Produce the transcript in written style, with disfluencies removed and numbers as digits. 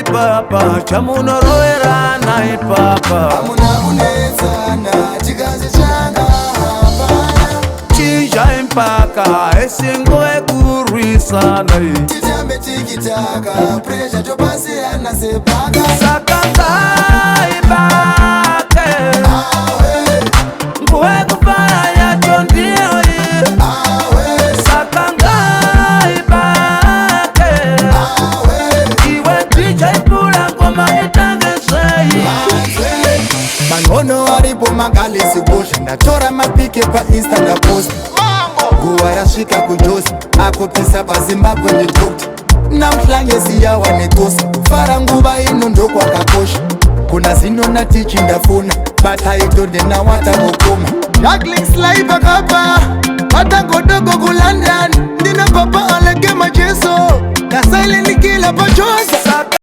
Ipapa chamunoroverana ipapa. Hamuna kunetsana, chikazi changa hapana. Chinjai mpaka esingo ekurwisana. Titambe tikitaka, pressure topasirana sepaka. Saka ngaibake. Awe. Nguva yekufara yacho ndiyo iyi. Awe. Saka ngaibake. Awe. Iwe DJ, pula ngoma itange sei. Mangono aripo magalesi kosha, ndatora mapike paInsta, ndaposta. Nguva yasvika kuJosi, akupisa paZimbabwe ndidokta. Namhlanje siyawa netosa, kufara nguva ino ndokwakakosha. Kuna zino natichi ndafuna bataidondenawatangokoma juggling sly pakapa patangodogo kuLondon, ndina papa aleke macheso na silent killer pachosa.